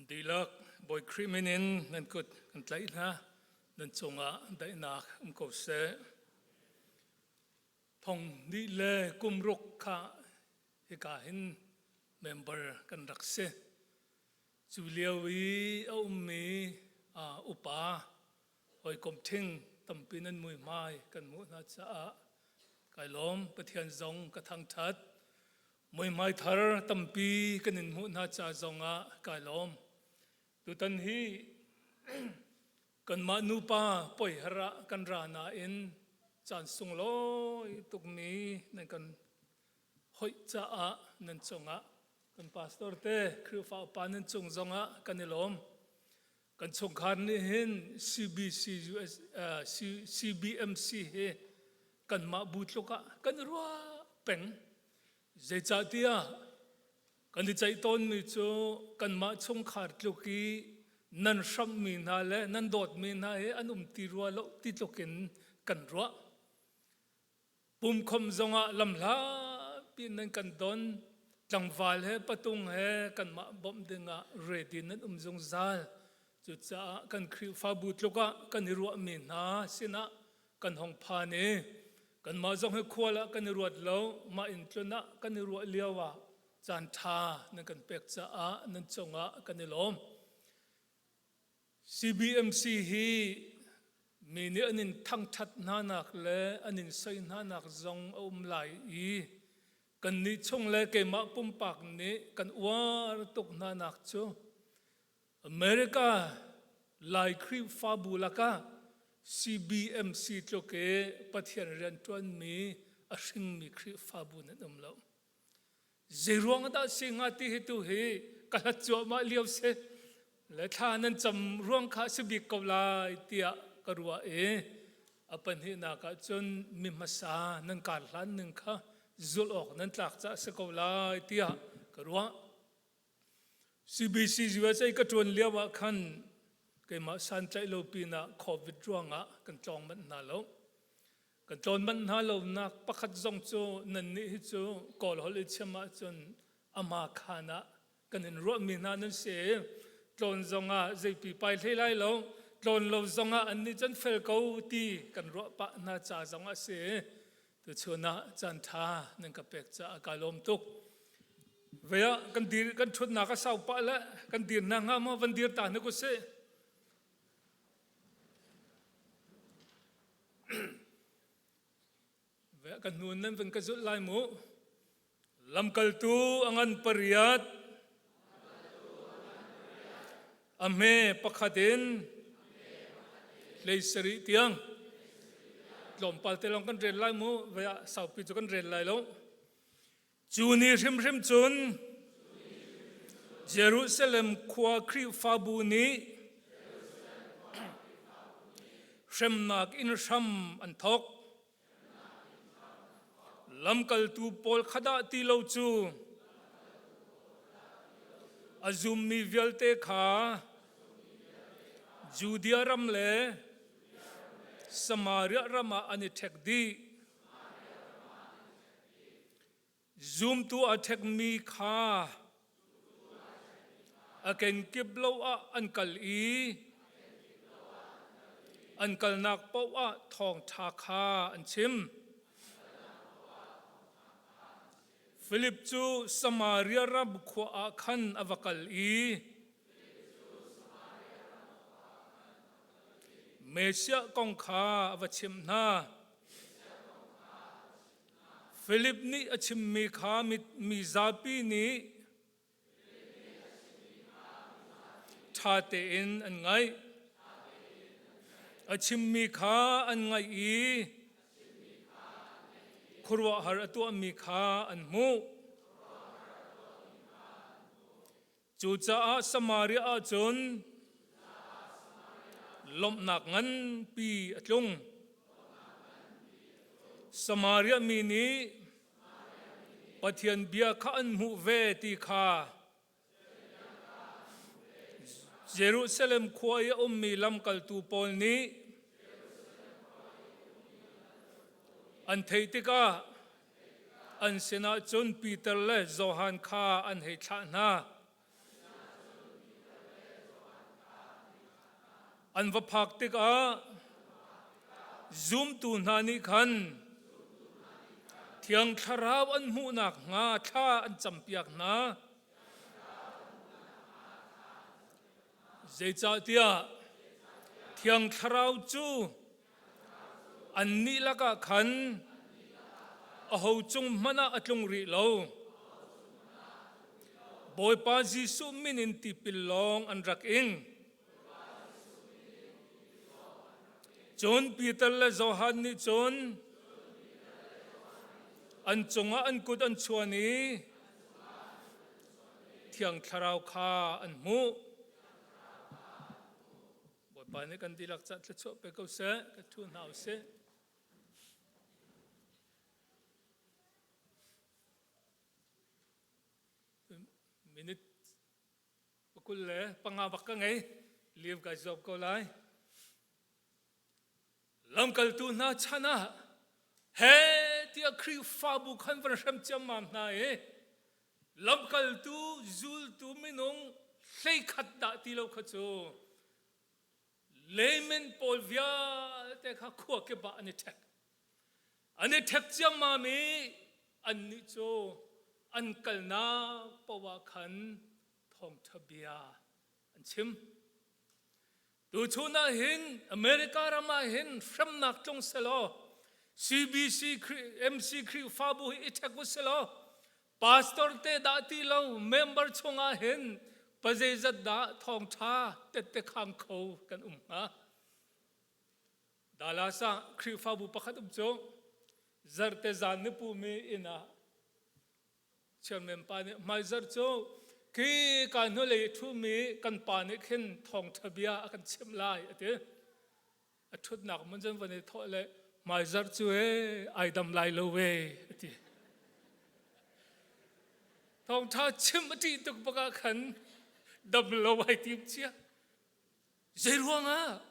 Nan dihlak Bawi Khrih min in nan kut kan tlaih hna. Nan cungah daihnak um ko seh. Thong hnih le kum ruk kha hika hin member kan rak si. Cu lio i a ummi upa hawikom ṭhing tampi nan muihmai kan hmuh hna caah kai lawm. Pathian zong ka thangṭhat. Muihmai thar tampi kan in hmuh hna ca zongah kai lawm. Tutan hi kanmah nupa poi har ah kan ra nain caan sunglawi tukmi nan kan hoih caah nan cungah kan pastor te Khrihfa upa nan cung zongah kan i lawm. Kan chungkhar nih hin CBC US, uh, CBMC hi kanmah bu tluk ah kan i ruah peng. Zeicahtiah kan i ceih tawnmi cu kanmah chungkhar tluk i nan hramhmi hna le nan dawtmi hna hi an um ti rua lo ti tluk in kan ruah. Pumkhom zongah lamhlapi nan kan don. Tlangval he patung he kanmah bawmh dingah ready nan um zungzal. Cucaah kan Khrihfabu tluk ah kan i ruahmi hna sinah kan hong phan i kanmah zong hi khual ah kan i ruat lo, mah inn tlun ah kan i ruah lio ah caan ṭha nan kan pek caah nan cungah kan i lawm. CBMC hi mi nih an in thangṭhat hnanak le an in soi hnanak zong a um lai i kannih chung le keimah pumpak nih kan uar tuk hnanak cu America Lai Khrihfabu lakah CBMC tluk i Pathian rianṭuanmi a hringmi Khrihfabu nan um lo. Zeiruang dah si hnga ti hi tu hi ka hlat cuahmah lio si le thla nan cam ruang kha si bik ko lai tiah ka ruah i a pahnihnak ah cun mi hmasa nan kar hlan ning kha zulh awk nan tlak caah si ko lai tiah ka ruah. CBC USA ka ṭuan lio ah khan keimah santlaih lo pinah COVID ruangah kan tlawng manh hna lo. Kan tlawn manh hna lonak pakhat zong cu nannih hi cu Kawl holh i chim ahcun ama khaan ah kan in ruahmi hna nan si. Tlawn zongah zeipi pai hlei lai lo, tlawn lo zongah annih cun fel ko ti kan ruah pah hna ca zong a si. Tuchun ah caan ṭha nan ka pek caah kaa lawm tuk. Vei ah kan dir kan ṭhutnak a sau pah le kan dir hna hnga maw van dir ta hna ku sih. Vei ah kan hnu nan van ka zulh lai mu. Lamkaltu a ngan pariat. A hme pakhat in hlei sarih tiang tlawmpal te lawng kan rel lai mu vei ah saupi cu kan rel lai lo. Cu ni hrimhrim cun Jerusalem khua Khrihfabu nih hremnak in hram an thawk. Lamkaltu pawl kha dah ti lo cu a zummi vialte kha Judea ram le Samaria ram ah an i ṭhek dih. Zumtu a ṭhekmi kha a kenkip lo ah an kal i an kalnak paoh ah thawngṭha kha an chim. Filip cu Samaria ram khua ah khan a va kal i Messiah kong kha a va chimh hna. Filip nih a chimmi kha mi zapi nih ṭha tein an ngaih. A chimmi kha an ngaih i khuaruahhar a tuahmi kha an hmuh. Cucaah Samaria ah cun lawmhnak nganpi a tlung. Samaria mi nih Pathian bia kha an hmuh ve ti kha Jerusalem khua i a ummi lamkaltu pawl nih an theih tikah An sinah cun Peter le Johan kha an hei thlah hna. An va phak tikah zumtu hna nih khan Thiang Thlarau an hmuh nakhnga thla an campiak hna. Zeicahtiah Thiang Thlarau cu annih lakah khan aho cung hmanh ah a tlung rih lo. Bawipa Jesuh min in tipil lawng an rak ing. Cun Peter le Johan nih cun an cungah an kut an chuan i Thiang Thlarau kha an hmuh. Bawipa nih kan dihlak cah thluachuah pe ko seh, ka ṭhu hna usih. Minute 25 bak ka ngei, live kai zuam ko lai. Lamkaltu hna chan ah he tiah Khrihfabu khan van hrem ciammam hna i lamkaltu zultu minung 11 dah ti lo kha cu layman pawl vialte kha khua kip ah an i ṭhek. An i ṭhek ciammam i annih cu an kalnak paoh ah khan thawngṭha bia an chim. Tuchun ah hin America ram ah hin hremnak tlung selaw CBC MC Khrihfabu hi i ṭhek u selaw pastor te dah ti lo member chungah hin pazeizat dah thawngṭha tette khang kho kan um hnga. Dallas ah Khrihfabu pakhat um cu zarte zan ni pumi inn ah Chairman pa nih hmaizarh cu khi ka hnulei i ṭhumi kan pa nih khin thawngṭha bia a kan chimh lai a ti. A ṭhutnak hmun cun van i thawh le hmaizarh cu ee ai dam lai lo ve a ti. Thawngṭha chimh a ṭih tuk bak ah khan dam lo ai tim cia. Zei ruangah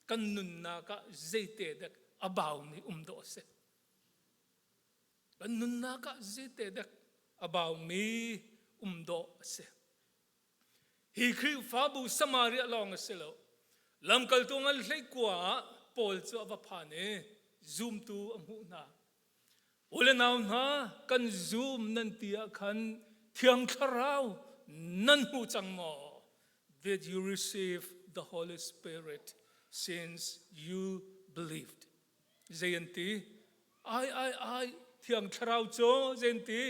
kan nunnak ah zeite dek a baumi um dawh a si. Kan nunnak ah zeite dek a baumi um dawh a si. Hi Khrihfabu Samaria lawng a si lo. Lamkaltu ngan 19 ah Paul cu a va phan i zumtu a hmuh hna. U le nau hna, kan zum nan ti ah khan Thiang Thlarau nan hmu cang maw? Did you receive the Holy Spirit since you believed? Zei an ti? Ai ai ai Thiang Thlarau cu zei an ti?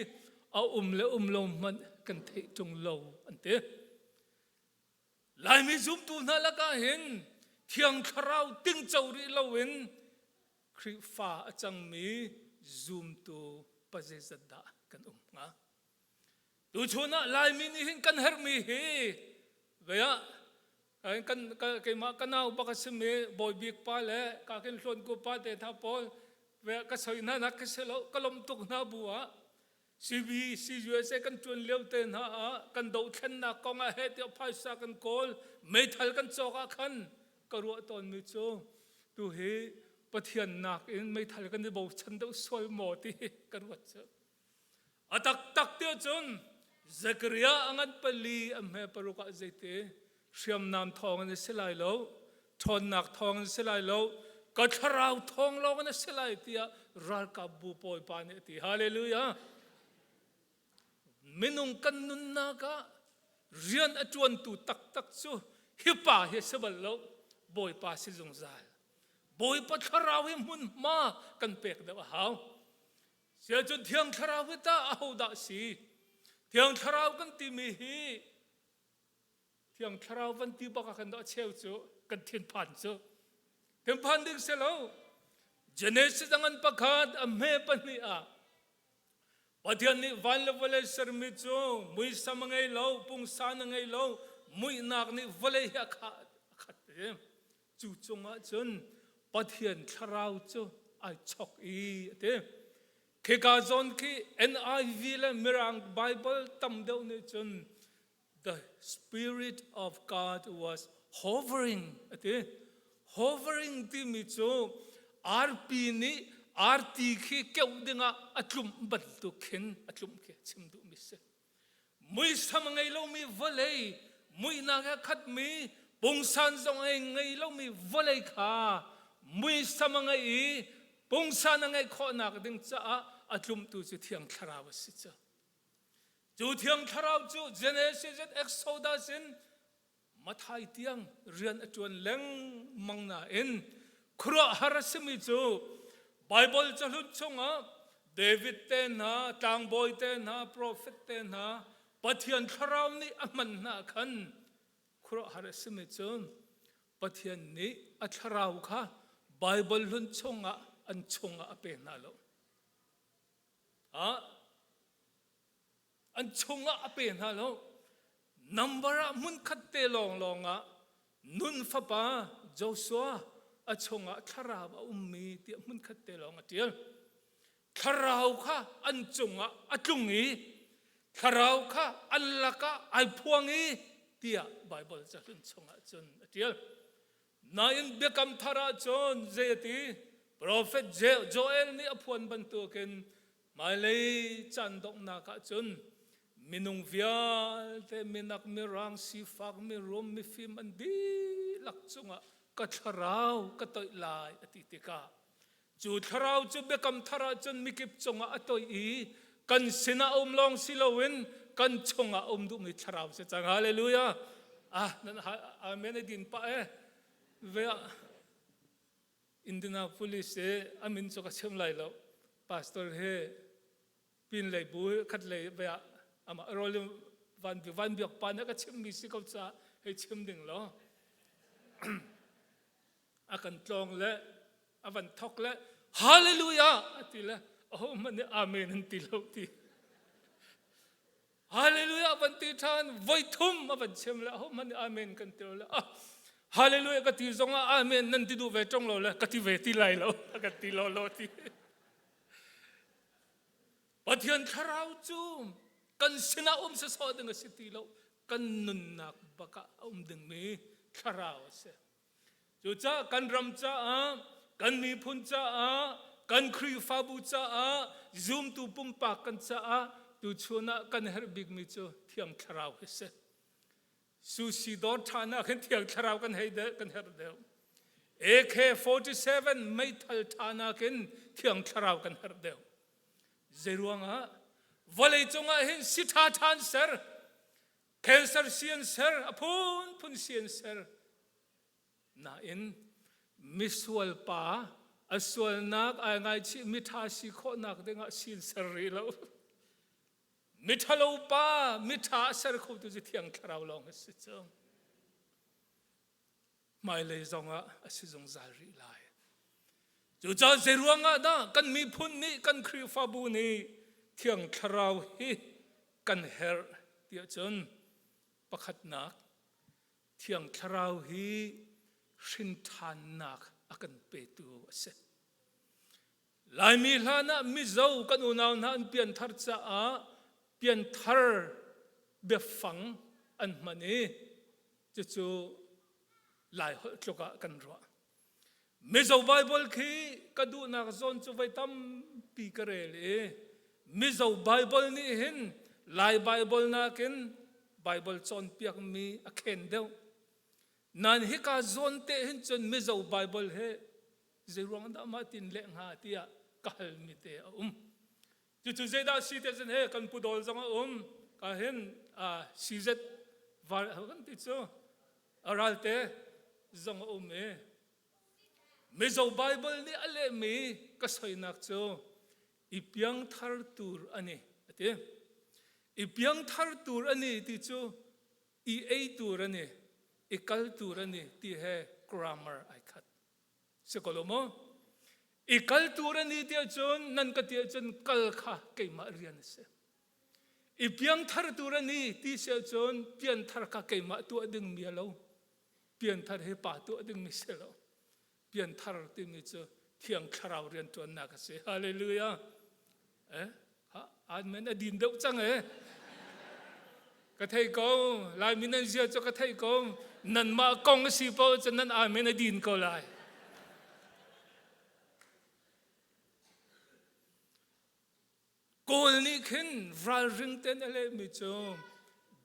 A um le um lo hmanh kan theih ṭung lo an ti. Laimi zumtu hna lakah hin Thiang Thlarau tingco rih loin Khrihfa a cangmi zumtu pazeizat dah kan um hnga? Tuchun ah Laimi nih hin kan herhmi hi vei ah kan keimah ka nau bak a simi Bawi Bik pa le ka kin Hlawn Ku pa te hna pawl ve ka soi hna nak ka si lo ka lawm tuk hna bu ah CB CUSA kan ṭuan lio te hna ah kan dohthlennak kong ah heh tiah phaisa kan kawl meithal kan cawk ah khan ka ruah tawnmi cu tu hi Pathian nakin meithal kan i bochan deuh sual maw ti ka ruat cu. A taktak ti ahcun Zechariah a ngan pali a hme paruk ah zeiti hriamnam thawng in a si lai lo, ṭhawnnak thawng in a si lai lo, ka thlarau thawng lawng in a si lai tiah ralkapbu bawipa nih a ti. Hallelujah! Minung kan nunnak ah rian a ṭuantu taktak cu hi pa hi a si bal lo, Bawipa si zungzal. Bawipa thlarau hi hmunhma kan pek deuh a hau. Siacun Thiang Thlarau hi tah ahodah si? Thiang Thlarau kan timi hi Thiang Thlarau van ti bak ah kan dah cheu cu kan thinphan cu. Thinphan ding si lo. Genesis angan pakhat a hme pahnih ah Pathian nih van le vawlei sermi cu muisam a ngei lo, pungsan a ngei lo, muihnak nih vawlei hi a khat. Cu cungah cun Pathian thlarau cu ai chok i a ti. Khika zawn khi NIV le Mirang Bible tam deuh nih cun the spirit of God was hovering a ti. Hovering timi cu arpi nih arti khi keuh dingah a tlumh bantuk khin a tlumh khi chim duhmi si. Muisam a ngei lomi vawlei muihnak he khatmi Pungsan zong a ngei lomi vawlei kha muisam a ngeih i pungsan a ngeih khawhnak ding caah a tlumtu cu Thiang Thlarau a si cu. Cu Thiang Thlarau cu Genesis in Exodus in Mathai tiang rian a ṭuan lengmang nain khuaruahhar a simi cu Baibal cahlun chungah David te hna, tlangbawi te hna, profet te hna, Pathian thlarau nih a hman hna khan khuaruahhar a simi cu Pathian nih a thlarau kha Baibal hlun chungah an chungah a pe hna lo. Ah, an chungah a pe hna lo. Number ah hmunkhat te lawnglawng ah nun fapa Joshua a chungah thlarau a ummi tiah hmunkhat te lawng a ṭial. Thlarau kha an cungah a tlung i thlarau kha an lakah ai phuang i tiah Baibal cahlun chungah cun a ṭial. Nain biakam thar ah cun zei a ti? Profet Joel nih a phuan bantukin hmailei caan donghnak ah cun minung vialte minak mirang sifak mirum mifim an dihlak cungah ka thlarau ka toih lai a ti tikah cu thlarau cu biakam thar ah cun mikip cungah a toih i kan sinah um lawng si loin kan chungah um duhmi thlarau si cang hallelujah ah nan amen a din pah e ve ah Indianapolis i a min cu ka chim lai lo pastor he pin lei bu khat lei ve ah amah rol van van biak pa nih ka chimmi si ko ca hei chim ding lo a kan tlawng le a van thok le hallelujah a ti le ahohmanh nih amen an ti lo ti hallelujah van ti ṭhan voi thum a van chim le ahohmanh nih amen kan ti lo le ah hallelujah ka ti zong ah amen nan ti duh ve ṭung lo le ka ti ve ti lai lo a kan ti lo lo ti Pathian thlarau cu kan sinah um sawsawh ding a si ti lo kan nunnak bak ah a um dingmi thlarau a si Cucaah kan ram caah, kan miphun caah, kan Khrihfabu caah, zumtu pumpak kan caah tuchun ah kan herh bikmi cu Thiang Thlarau hi si. Sushi dawr ṭha nak hin Thiang Thlarau kan hei deuh, kan herh deuh. AK-47 meithal ṭha nakin Thiang Thlarau kan herh deuh. Zeiruangah vawlei cungah hin si ṭha ṭha an ser, cancer si an ser, a phunphun si an ser. Nain misual pa a sualnak ai ngaichih miṭha si khawhnak dingah sin ser rih lo. Miṭhalo pa miṭha a ser khotu cu Thiang Thlarau lawng a si cu. Hmailei zongah a si zungzal rih lai. Cucaah zeiruang ah dah kan miphun nih kan Khrihfabu nih Thiang Thlarau hi kan herh tiah cun pakhatnak Thiang Thlarau hi hrinṭhannak a kan petu a si. Laimi hlan ah Mizo kan unau hna an pianthar caah pianthar biafang an hman i cucu Laiholh tluk ah kan ruah. Mizo Baibal khi ka duhnak zawn cu voi tampi ka rel i Mizo Baibal nih hin Lai Baibal nakin Baibal cawnpiakmi a khen deuh. Nain hika zawn te hin cun Mizo Baibal he zeiruang dah mah tin leh hnga tiah ka halmi te a um. Cucu zeidah si te cun he kan pu dawl zong a um ka hin CZ var kan ti cu a ralte zong a um i Mizo Bible nih a lehmi ka soinak cu i piangthar tur ani a ti. I piangthar tur ani ti cu i ei tur ani i kal tur ani ti he grammar ai khat. Si ko lo maw? I kal tur ani ti ahcun nan ka ti ahcun kal kha keimah rian a si. I piangthar tur ani ti si ahcun pianthar kha keimah tuah dingmi a lo. Pianthar hi pa tuah dingmi si lo. Pianthar timi cu Thiang Thlarau rianṭuannak a si. Hallelujah. Eh? Ha, amen a din deuh cang eh. Ka thei ko. Laimi nan zia cu ka thei ko. Nanmah kong a si paoh cun nan amen a din ko lai. Kawl nih khin ralring tein a lehmi cu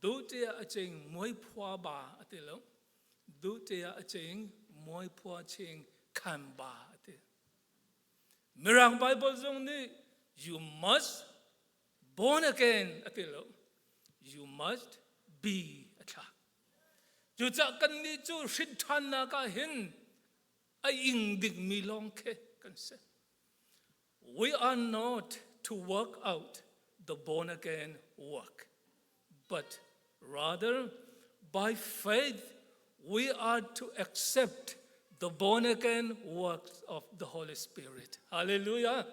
duhtiah a cing muai phua ba a ti lo. Du tia a ching muai phua ching khan ba ati. Mirang Bible zong nih you must born again ati lo. You must be a thlak. Cucah kan nih cu hrin ṭhannak ah hin a ing dingmi lawng khi kan si. We are not to work out the born again work, but rather by faith we are to accept the born again works of the Holy Spirit. Hallelujah.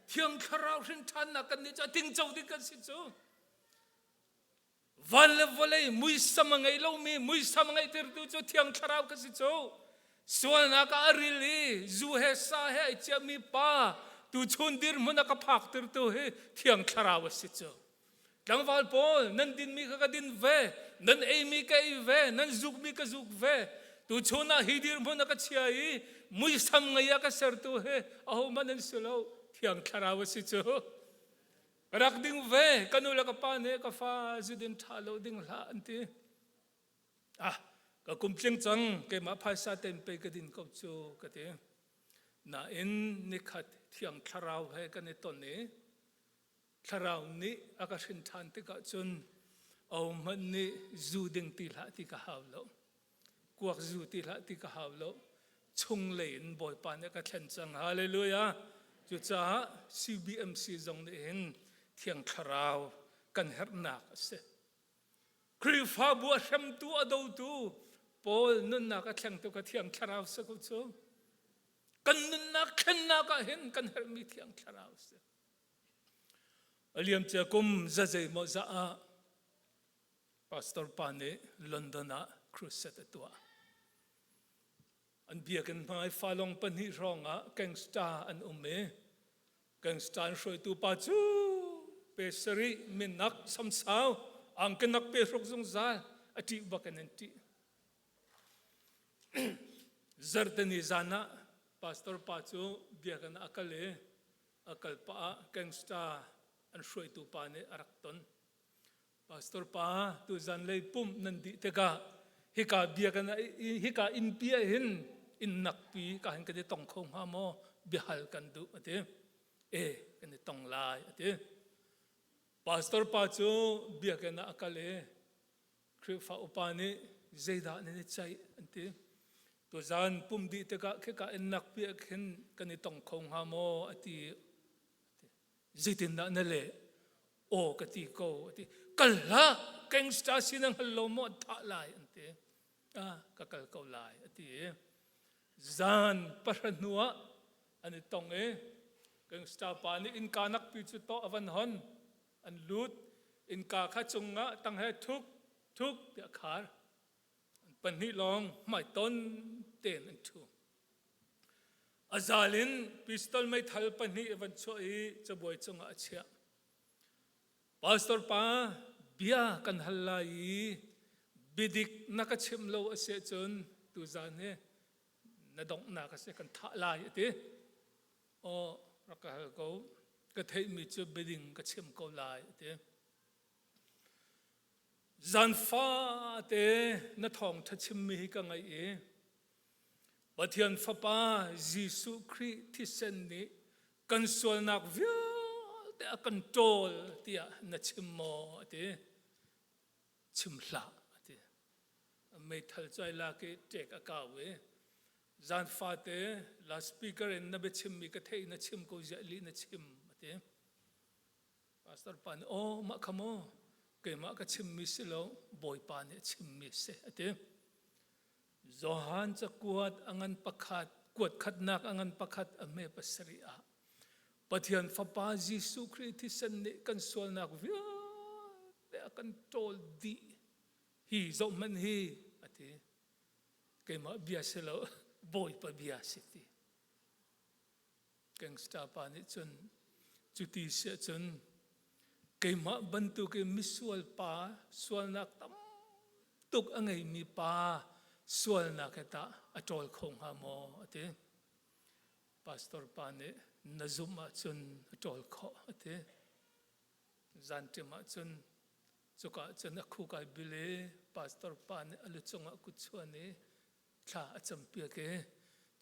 Thiang Thlarau hrin ṭhannak kan nih cu a tingco ding kan si cu. Van le vawlei muisam a ngei lomi muisam a ngeihtertu cu Thiang Thlarau ka si cu. Sualnak ah a ril i zu he sa he ai ciahmi pa tuchun dirhmun a ka phaktertu hi Thiang Thlarau a si cu. Tlangval pawl nan dinmi kha ka din ve, nan eimi ka ei ve, nan zukmi ka zuk ve. Tuchun ah hi dirhmun a ka chia i muisam ngei a ka sertu hi ahohmanh an si lo, Thiang Thlarau a si cu. Rak ding ve, ka nu le ka pa nih ka fa zudin ṭha lo ding hlah an ti. Ah, ka kum tling cang, keimah phaisa ten pei ka din ko cu ka ti. Nain nikhat Thiang Thlarau he kan i ton i Thlarau nih a ka hrin ṭhan tikah cun ahohmanh nih zu ding ti hlah ti ka hau lo. Kuak zu ti hlah ti ka hau lo. Chunglei in Bawipa nih a ka thlen cang. Hallelujah. Cucaah CBMC zong nih hin Thiang Thlarau kan herhnak a si. Khrihfabu a hremtu a dotu Paul nunnak a thlengtu ka Thiang Thlarau si ko cu. Kan nunnak thlennak ah hin kan herhmi Thiang Thlarau si. A liamcia kum zazei maw za ah Pastor pa nih London ah crusade a tuah. An biakinn hmai falong pahnih hrawng ah gangster an um i gangster an hruaitu pa cu pe sarih minak samsau angkenak pe hruk zungzal a ṭih bak in an ṭih. Zarhteni zan ah pastor pa cu biakinn ah a kal i a kal pah ah gangster an hruaitu pa nih a rak ton. Pastor pa tuzan lei pumh nan dih tikah hika biakinn hika innpi ah hin inn nakpi ka hin kan i tong kho hnga maw biahal kan duh a ti. E kan i tong lai a ti. Pastor pa cu biakinn ah a kal i Khrihfa upa nih zeidah nan i ceih an ti. Tuzan pum dih tikah khika inn nakpi ah khin kan i tong kho hnga maw a ti. Zeitindah na leh? Aw ka ti ko a ti. Kal hlah, gangster si na hngal lo maw thah lai an ti. Ah, ka kal ko lai a ti. Zan pahra hnu ah an i tong i gangster pa nih innka nakpi cu tawh a van hon. An lut. Innka kha cungah tang he thuk thuk tiah khar. An pahnih lawng hmaiton tein an ṭhu. A zal in pistol meithal pahnih a van chuah i cabuai cungah a chiah. Pastor pa, bia kan hal lai i biadik na ka chimh lo a si ahcun tuzan hi na donghnak a si kan thah lai a ti. Aw, rak ka hal ko. Ka theihmi cu biading ka chim ko lai a ti. Zan fate na thawngṭha chimmi hi ka ngaih i Pathian Fapa Jesuh Khrih thisen nih kan sualnak vialte a kan ṭawl tiah na chim maw a ti. Chim hlah a ti. Meithal cu ai lak i ṭek a kau i zan fate loudspeaker in na biachimmi ka theih na chim ko ziah lih na chim a ti. Pastor pa nih aw mah kha maw keimah ka chimmi si lo Bawipa nih a chimmi a si a ti. Johan cakuat a ngan pakhat kuat khatnak a ngan pakhat a hme pasarih ah Pathian Fapa Jesuh Khrih thisen nih kan sualnak vialte a kan ṭawl dih. Hi zohhmanh hi a ti. Keimah bia si lo, Bawipa bia si ti. Gangster pa nih cun cuti si ahcun keimah bantuk in misual pa sualnak tam tuk a ngeimi pa sualnak he tah a ṭawl kho hnga maw a ti. Pastor pa nih na zumh ahcun a ṭawl khawh a ti. Zanṭim ahcun Cuka cun a khuk ai bil i pastor pa nih a lu cungah kut chuan i thla a campiak i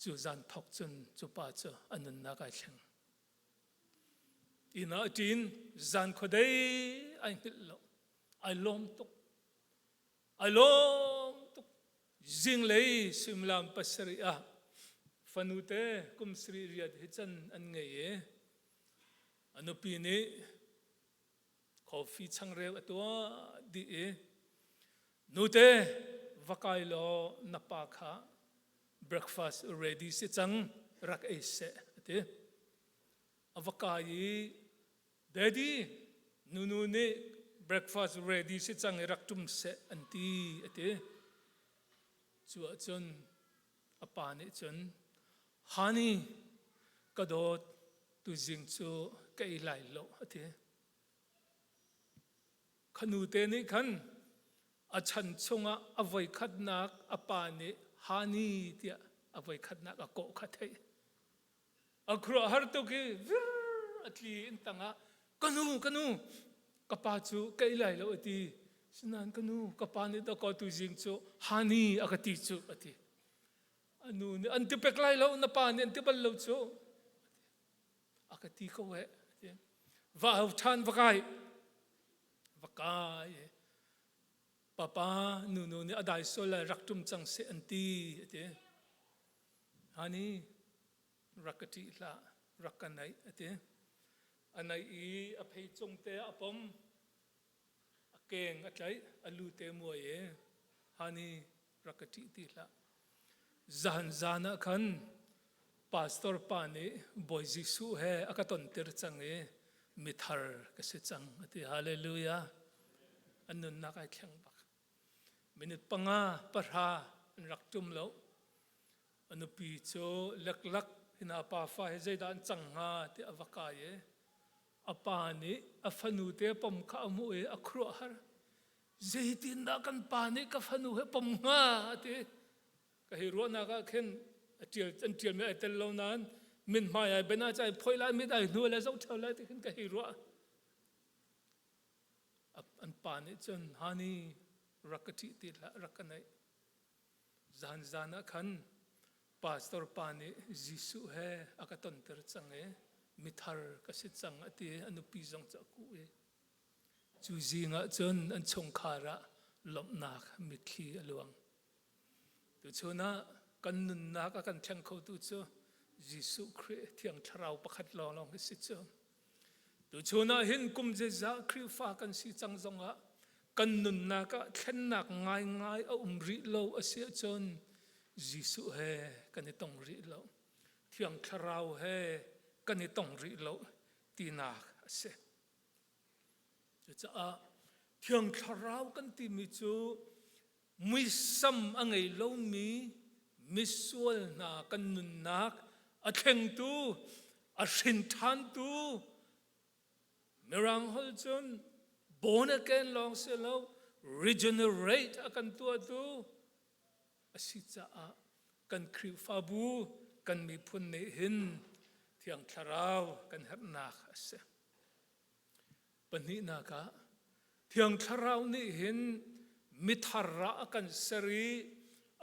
cu zan thawk cun cu pa cu a nunnak ai thleng. Inn ah a ṭin zan khuadei ai hngilh lo. Ai lawm tuk. Ai lawm tuk. Zinglei suimilam pasarih ah fanute kum sarih riat hi can an ngei i a nupi nih coffee changreu a tuah dih i nute va kai law na pa kha breakfast ready si cang rak ei seh a ti. A va kai i Daddy nunu nih breakfast ready si cang i rak ṭum seh an ti a ti. Cu ahcun a pa nih cun Honey ka dawt tuzing cu ka ei lai lo a ti. Kha nute nih khan a chan chungah a voikhatnak a pa nih Honey tiah a voikhatnak a kawh kha theih. A khuaruahhar tuk i vir a tli in tangah ka nu ka nu ka pa cu ka ei lai lo a ti. Sinain ka nu ka pa nih dakaw tuzing cu Honey a ka ti cu a ti. A nu nih an ti pek lai lo na pa nih an ti bal lo cu a ka ti ko eh va au ṭhan va kai va kai papa nunu nih a dai sual lai rak ṭum cang seh an ti a ti hani rak ka ṭih hlah rak ka naih a ti a naih i a phei cung te a pom A keng a tlaih, a lu te muai i hani rak ka ṭih ti hlah. Zan zan ah khan pastor pa nih Bawi Jesuh he a ka tonter cang i mithar ka si cang a ti. Hallelujah. An nunnak ai thleng bak. Minute panga pahra an rak ṭum lo. A nupi cu leklak hina pa fa hi zeidah an cang hnga ti a va kai i a pa nih a fanu te pom kha a hmuh i a khuaruahhar. Zeitindah kan pa nih ka fanu he pom hnga a ti. Ka hi ruahnak ah khin a ṭial an ṭialmi ai tel lo nain min hmai ai ben ah cai phoi lai mit ai hnu lai zoh ṭheo lai ti khin ka hi ruah. An pa nih cun hani rak ka ṭih ti hlah rak ka naih. Zan zan ah khan pastor pa nih Jesuh he a ka tonter cang i mithar ka si cang a ti a nupi zong cu a kuh i cu zing ah cun an chungkhar ah lawmhnak mitthli a luang. Tuchun ah kan nunnak a kan thleng khotu cu Jesuh Khrih Thiang Thlarau pakhat lawnglawng hi si cu. Tuchun ah hin kum zeizah Khrihfa kan si cang zongah kan nunnak ah thlennak ngaingai a um rih lo a si ahcun Jesuh he kan i tong rih lo. Thiang Thlarau he kan i tong rih lo tinak a si. Cucaah Thiang Thlarau kan timi cu muisam a ngei lomi misual hna kan nunnak a thlengtu, a hrin ṭhantu, Mirang holh cun born again lawng si lo, regenerate a kan tuahtu a si caah kan Khrihfabu, kan miphun nih hin Thiang Thlarau kan herhnak a si. Pahnihnak ah, Thiang Thlarau nih hin mithar ah a kan ser i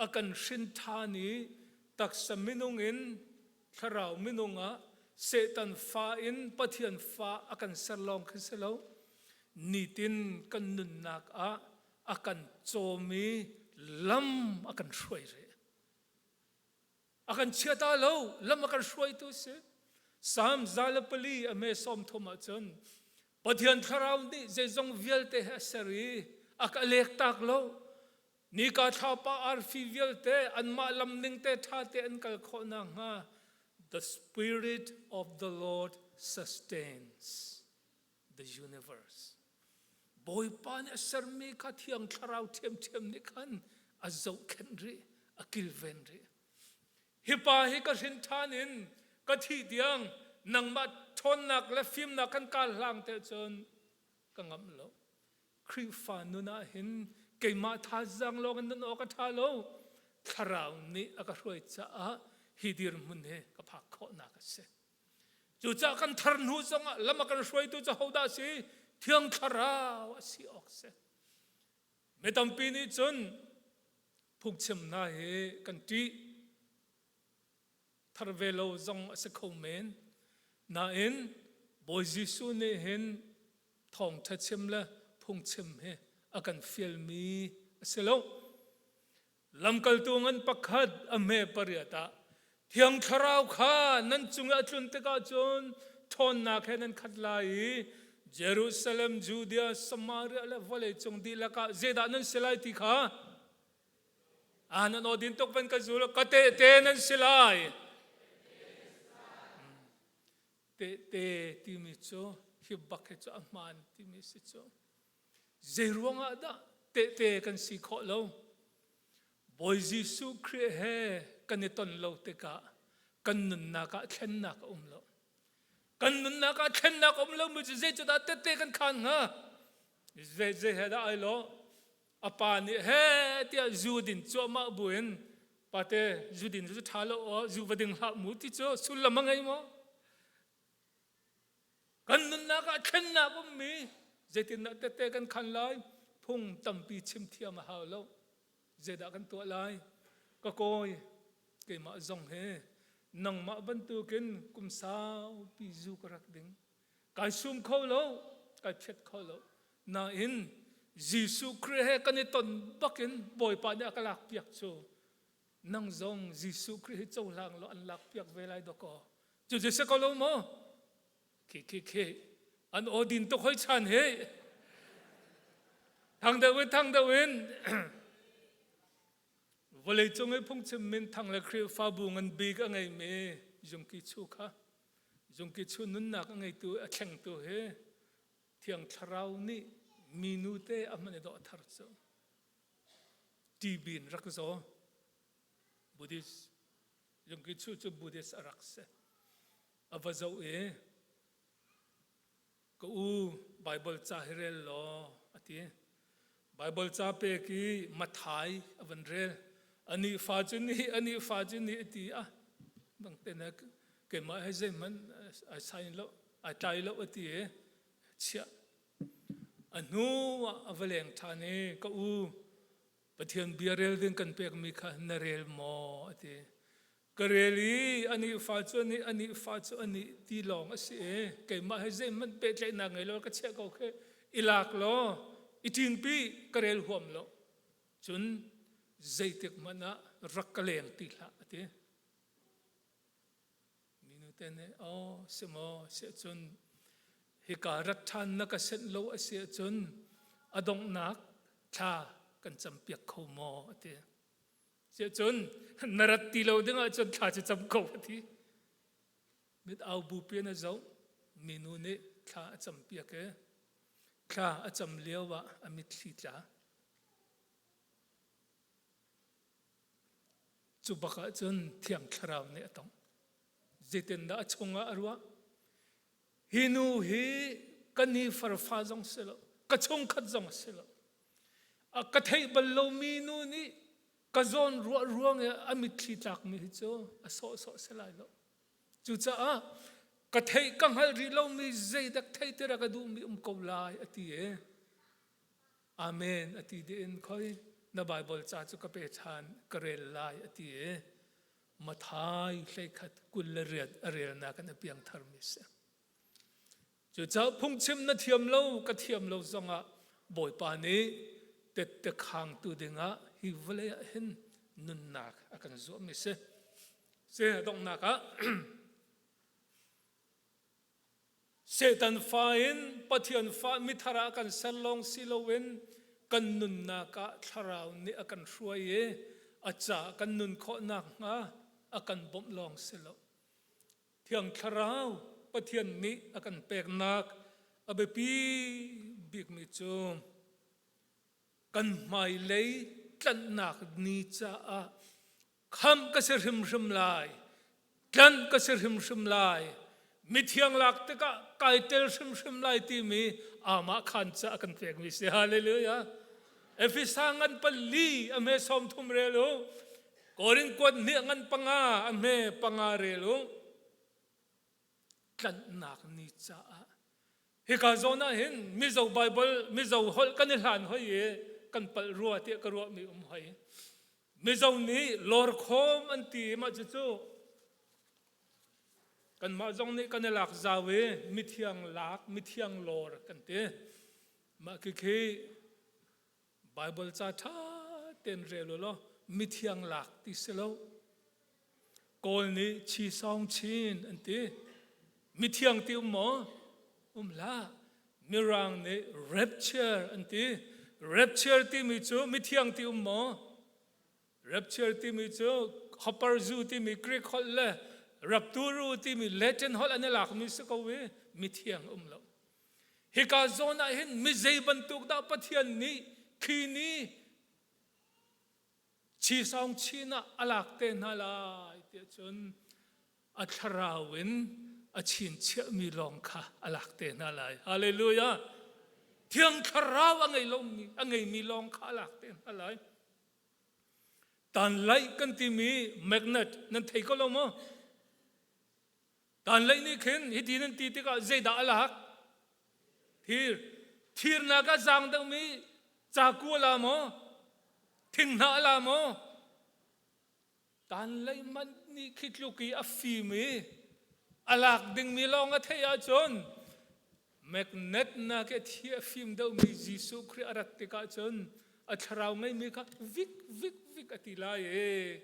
a kan hrin ṭhan i taksa minung in thlarau minung ah Satan fa in Pathian fa a kan ser lawng khi si lo nitin kan nunnak ah a kan cawm i lam a kan hruai rih. A kan chiata lo, lam a kan hruaitu si. Psalm 104 a me 30 ah cun Pathian thlarau nih zeizong vialte he a ser i a ka lek tak lo. Nika thlapa arfi vialte anmah lam ning te ṭha te an kal khawh nakhnga the spirit of the Lord sustains the universe. Bawipa nih a sermi kha Thiang Thlarau ṭhiamṭhiam nih khan a zohkhenh rih, a kilven rih. Hi pa hi ka hrin ṭhan in ka thih tiang nangmah ṭhawnnak le fimnak kan kaal hlang te cun ka ngamh lo. Khrihfa nun ah hin keimah thazaang lawng in nun awk a ṭha lo. Thlarau nih a ka hruai caah hi dirhmun hi ka phak khawhnak a si. Cucaah kan thar hnu zongah lam a kan hruaitu cu hodah a si? Thiang Thlarau a si awk si. Mi tampi nih cun phungchim hna hi kan ṭih. Thar ve lo zong a si kho men. Nain Bawi Jesuh nih hin thawngṭha chim le phungchim hi a kan fialmi a si lo. Lamkaltu ngan pakhat a hme pariat ah Thiang Thlarau kha nan cung i a tlun tikah cun ṭhawnnak he nan khat lai i Jerusalem, Judea, Samaria le vawleicung dihlak ah zeidah nan si lai ti kha a nan aw din tuk van ka zul ka tehte nan si lai. Tehte timi cu hi bak hi cu a hmaan timi si cu. Zeiruang ah dah tehte kan si khawh lo? Bawi Jesuh Khrih he kan i ton lo tikah kan nunnak ah thlennak a um lo. Kan nunnak ah thlennak a um lomi cu zeicudah tehte kan khaan hnga? Zei zei he dah ai lawh? A pa nih he tiah zu din cuahmah buin pate zu din cu ṭha lo aw zu va ding hlah mu ti cu sullam a ngei maw? Kan nunnak ah thlennak ummi zeitindah tette kan khan lai? Phung tampi chim thiam a hau lo. Zeidah kan tuah lai? Ka kawi, keimah zong he nangmah bantukin kum saupi zu ka rak ding. Kai sum kho lo, kai phiat kho lo. Nain Jesuh Khrih he kan i ton bakin Bawipa nih a ka lakpiak cu nang zong Jesuh Khrih hi cohlang law an lakpiak ve lai dawkaw. Cucu si ko lo maw? Khi khi khi an aw din tuk hoi chan hi. Thang deuh in thang deuh in vawlei cung i phungchim min thang le Khrihfabu ngan bik a ngeimi Yungki Chu kha Yungki Chu nunnak a ngeitu a thlengtu hi Thiang Thlarau nih minu te a hman i dawh thar cu TB in rak zaw Buddhist Yungki Chu cu Buddhist a rak si. A va zoh i ka u Bible ca hi rel law a ti. Bible ca pek i Mathai a van rel. Ani fa cu ni ani fa cu ni a ti a bang te na keimah he zeihmanh ai sign lo ai tlai lo a ti i chiah. A hnu ah a va leng ṭhan i ka u Pathian bia rel ding kan pekmi kha na rel maw a ti. Ka rel i anih fa cu anih anih fa cu anih ti lawng a si i keimah he zeihmanh pehtlaihnak ngei lo ka chiah ko khi i lak law i ṭinpi ka rel huam lo. Cun zeitik hmanh ah rak ka leng ti hlah a ti. Minu te nih aw si maw siah cun hika rat ṭhan na ka senh lo a si ahcun a donghnak thla kan campiak kho maw a ti. Siah cun na rat ti lo ding ahcun thla cu cam ko a ti. Mit au bupi in a zoh minu nih thla a campiak i thla a cam lio ah a mitthli tla. Cu bak ahcun Thiang Thlarau nih a tongh. Zeitindah a chungah a ruah? Hi nu hi ka ni farfa zong si lo, ka chungkhat zong si lo. A ka theih bal lomi nu nih ka zawn ruah ruang i a mitthli tlakmi hi cu a sawhsawh si lai lo. Cucaah ka theih ka hngalh rih lomi zeidak theih tira ka duhmi um ko lai a ti i Amen a ti dih in khoi na Bible ca cu ka pe ṭhan ka rel lai a ti i Mathai hleikhat 28 a relnak in a piangtharmi si. Cucaah phungchim na thiam lo ka thiam lo zongah Bawipa nih tette khangtu dingah hi vawlei ah hin nunnak a kan zuahmi si. Si donghnak ah Satan fa in Pathian fa mithar ah kan ser lawng si loin kan nunnak ah thlarau nih a kan hruai i a ca kan nun khawh nakhnga a kan bawmh lawng si lo. Thiang Thlarau Pathian nih a kan peknak a biapi bikmi cu kan hmailei tlanhnak ni caah khamh ka si hrimhrim lai tlanh ka si hrimhrim lai mithiang lak tikah kai tel hrimhrim lai timi amah khan ca a kan pekmi si hallelujah Efesa ngan pali a hme 30 rel u Korin kuat hnih ngan panga a hme panga rel u tlanhnak ni caah hika zawn ah hin Mizo Bible Mizo holh kan i hlan hoi i. kan palh rua tiah ka ruahmi um hoi. Mizo nih lawrkhawm an ti i mah cucu kanmah zong nih kan i lak zau i mithiang lak, mithiang lawr kan ti. Mah khikhi Bible ca ṭha tein rel u law mithiang lak ti si lo. Kawl nih chi sawng chin an ti. Mithiang ti um maw? Um hlah. Mirang nih rapture an ti. Rapture timi cu mithiang ti um maw? Rapture timi cu hopper zu timi Greek holh le rapturu timi Latin holh an i lakmi si ko i mithiang um lo. Hika zawn ah hin mi zei bantuk dah Pathian nih khi ni chisawng chin ah a lak te hna lai tiah cun a thlarau in a chinchiahmi lawng kha a lak te hna lai. Hallelujah! Thiang thlarau a ngei lomi a ngeimi lawng kha a lak te hna lai. Tan laih kan timi magnet nan thei ko lo maw? Tanlei nih khin hiti nan ti tikah zeidah a lak? Thir. Thirnak ah zaang deuhmi caku a la maw? Thinghnah a la maw? Tanlei manh nih khi tluk i a fim i a lak dingmi lawng a theih ahcun magnet nak i thi a fim deuhmi Jesuh Khrih a rat tikah cun a thlarau ngeimi kha vik vik vik a ti lai i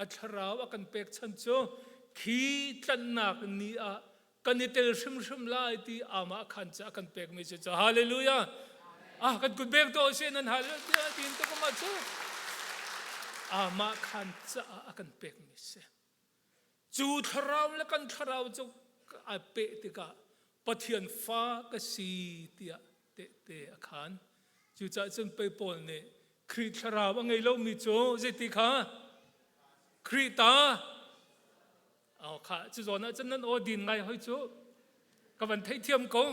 a thlarau a kan pek chan cu khi tlanhnak ni ah kan i tel hrimhrim lai ti amah khan cu a kan pekmi cu hallelujah ah kan kut bek to si nan hallelujah tin to kama cu amah khan caah a kan pekmi si Cu thlarau le kan thlarau cu ai peh tikah Pathian fa ka si tiah tehte a khaan. Cucaah cun pei Paul nih Khrih thlarau a ngei lomi cu zeiti kha Khrih ta Oh, kha cu zawn ah cun nan aw din ngai hoi cu ka van theithiam ko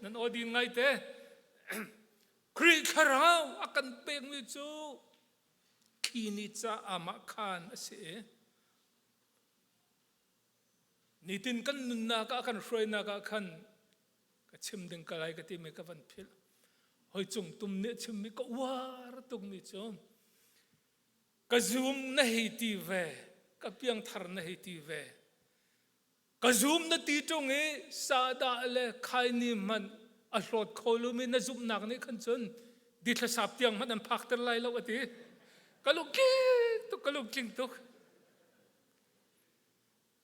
nan aw din ngai te Khrih thlarau a kan pekmi cu khi ni ca amah khaan a si i nitin kan nunnak ah kan hruainak ah khan ka chim ding ka lai ka timi ka van philh hoi cung tum nih chimmi ka uar tukmi cu ka zum na hei ti ve ka piangthar na hei ti ve Ka zum na ti ṭung i sahdah le khaini hmanh a hlawt kho lomi na zumhnak nih khan cun ditlasap tiang hmanh an phakter lai lo a ti. Ka lungtling tuk, ka lungtling tuk.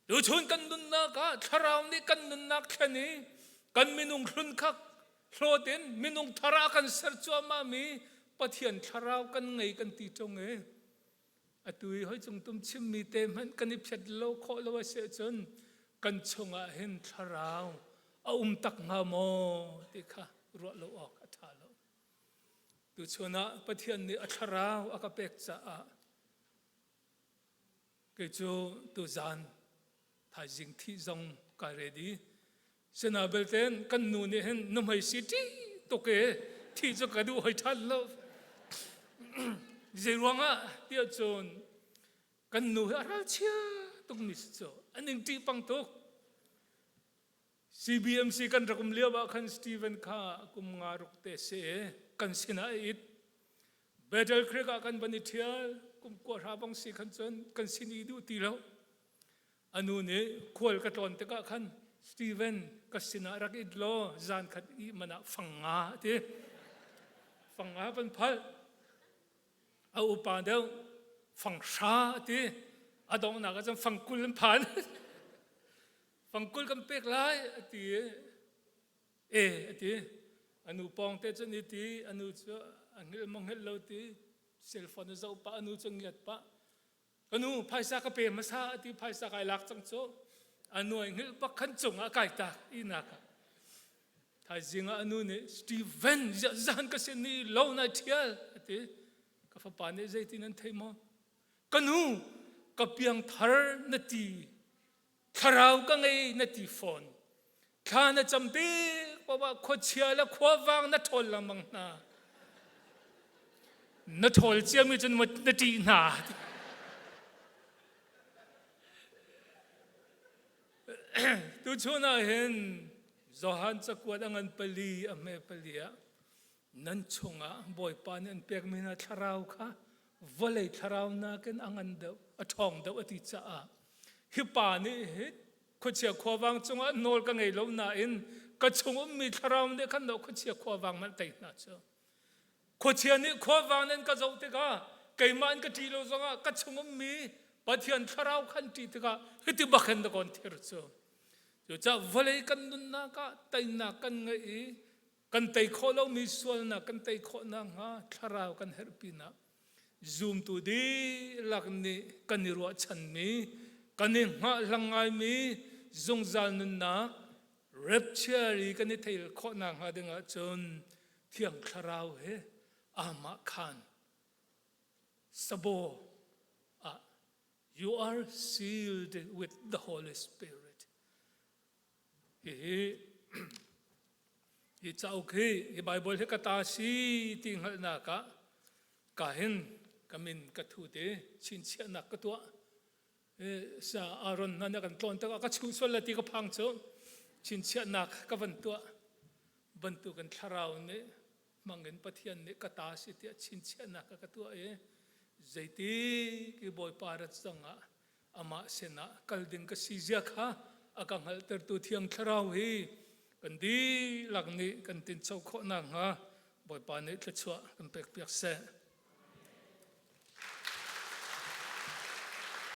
Tuchun kan nunnak ah thlarau nih kan nunnak thlen i kan minung hlun kha hlawt in minung thar ah kan ser cuahmah mi Pathian thlarau kan ngei kan ti ṭung i Atu i hoi cung tum chimmi te hmanh kan i phiat lo khawh lo a si ahcun kan chungah hin thlarau a um tak hnga maw ti kha ruah lo awk a ṭha lo. Tuchun ah Pathian nih a thlarau a ka pek caah kei cu tuzan thaizing thih zong kai ready. Sina belte kan nu nih hin nuhmei si ṭih tuk i thih cu ka duh hoi ṭhan lo. Zei ruangah tiah cun kan nu hi a ralchia tukmi si cu an ing ṭih pang tuk. CBMC kan rak um lio ah khan Stephen kha kum nga ruk te si i kan sinah a it. Battle Creek ah kan van i ṭhial kum kua hra bang si khan cun kan sin i duh ti lo. A nu nih khual ka tlawn tikah khan Steven ka sinah rak it law zan khat i man ah fang nga a ti. Fang nga van phalh. A upa deuh fang hra a ti. A donghnak ah cun fang 20 an phan. Fang 20 kan pek lai a ti i e a ti. A nu pawng te cun i ti a nu cu a hngilh maw hngilh lo ti cell phone a zoh pah a nu cu ngiat pah Ka nu phaisa ka pe hmasa a ti phaisa kai lak cang cu a nuai hngilh bak khan cung ah kai tak inak ah thaizing ah a nu nih Steven zan ka sin ni lo nai thial a ti ka fapa nih zeitin an thei maw ka nu ka piang thar na ti Thlarau ka ngei na ti fawn. Thla na cam tik paoh khuachia le khuavang na ṭhawl lengmang hna. Na ṭhawl ciami cun na ṭih hna. Tuchun ah hin Johan cakuat a ngan pali a hme pali ah. Nan chungah Bawipa nih an pekmi hna thlarau kha vawlei thlarau nakin a ngan deuh, a ṭhawng deuh a ti caah hi pa nih hi khuachia khuavang cungah nawl ka ngei lo nain ka chung ummi thlarau nih khan khuachia khuavang hmanh tei hna cu. Khuachia nih khuavang nan ka zoh tikah keimah in ka ṭih lo zongah ka chung ummi Pathian thlarau khan ṭih tikah hiti bak hin na kawn thir cu. Cucaah vawlei kan nunnak ah teinak kan ngeih i kan tei khawh lomi sualnak kan tei khawh nakhnga thlarau kan herh pinah zumtu dihlak nih kan i ruahchanmi kan i hngahhlang ngaimi zungzal nunnak rapture i kan i theil khawh nakhnga ding ahcun Thiang Thlarau he amah khan sabo ah you are sealed with the Holy Spirit. Hihi hi cauk hi hi Bible hi ka ta si ti hngalhnak ah ka hin ka min ka thu te chinchiahnak ka tuah sa Aaron hna nih kan tlawn tikah ka chuh sual le ti ka phang cu chinchiahnak ka van tuah bantukin thlarau nih hmangin Pathian nih ka ta si tiah chinchiahnak ka tuah i zeiti ki Bawipa rat zongah amah sinah kal ding ka si zia kha a ka hngalhtertu Thiang Thlarau hi kan dihlak nih kan tinco khawh nakhnga Bawipa nih thluachuah kan pekpiak seh.